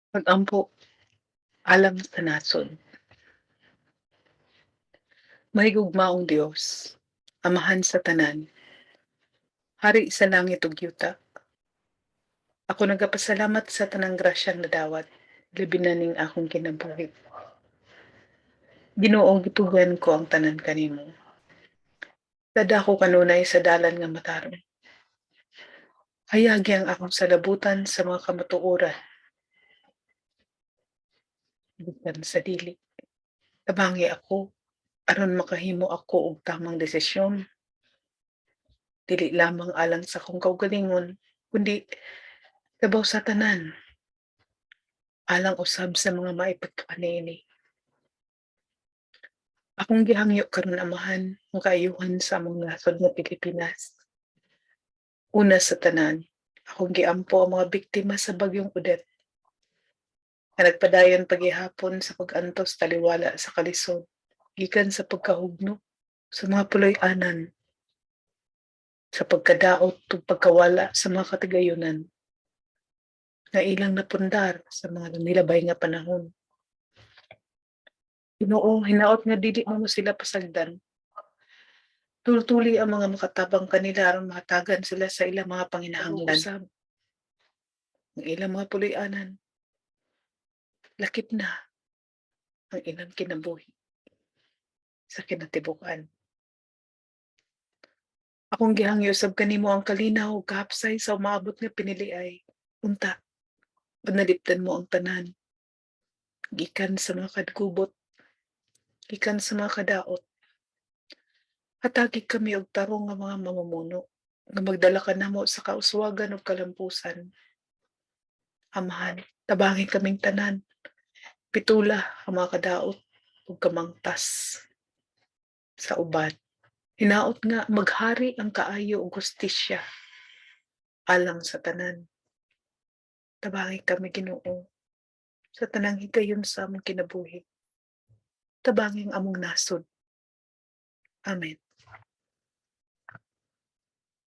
Pag-ampo alang sa nasod. Mahigugmaong Dios, Amahan sa tanan, Hari sa langit ug yuta. Ako nagapasalamat sa tanang grasyang nadawat, labi na ning akong kinabuhi. Ginoo, gitugyan ko ang tanan kanimo. Sada ko kanunay sa dalan nga matarong. Hayagi ang akong salabutan sa mga kamatuoran gikan sa dili. Tabangi ako aron makahimo ako og tamang desisyon. Dili lamang alang sa akong kaugalingon, kundi labaw sa tanan, alang usab sa mga maepektuhan niini. Akong gihangyo karon, Amahan, ang kaayuhan sa among nasod nga Pilipinas. Una sa tanan, akong giampo ang mga biktima sa Bagyong Odette nga nagpadayon pagihapon sa pag-antos taliwala sa kalisod gikan sa pagkahugno sa mga puloy-anan, sa pagkadaot ug pagkawala sa mga katigayunan nga ilang napundar sa mga nilabay nga panahon. Ginoo, hinaot nga dili mo sila pasagdan. Tultuli ang mga makatabang kanila aron mahatagan sila sa ilang mga panginahanglan. Usab ang ilang mga puloy-anan, lakip na ang ilang kinabuhi sa kinatibuk-an. Akong gihangyo usab kanimo ang kalinaw ug kahapsay sa umaabot nga piniliay. Unta, panalipdan mo ang tanan gikan sa mga kadgubot, gikan sa mga kadaot. Hatagi kami og tarong nga mga mamumuno nga magdala kanamo sa kauswagan ug kalampusan. Amahan, tabangi kaming tanan. Pitula ang mga kadaot ug kamangtas sa uban. Hinaot nga maghari ang kaayo ug hustisya alang sa tanan. Tabangi kami, Ginoo, sa tanang higayon sa among kinabuhi. Tabangi ang among nasod. Amen.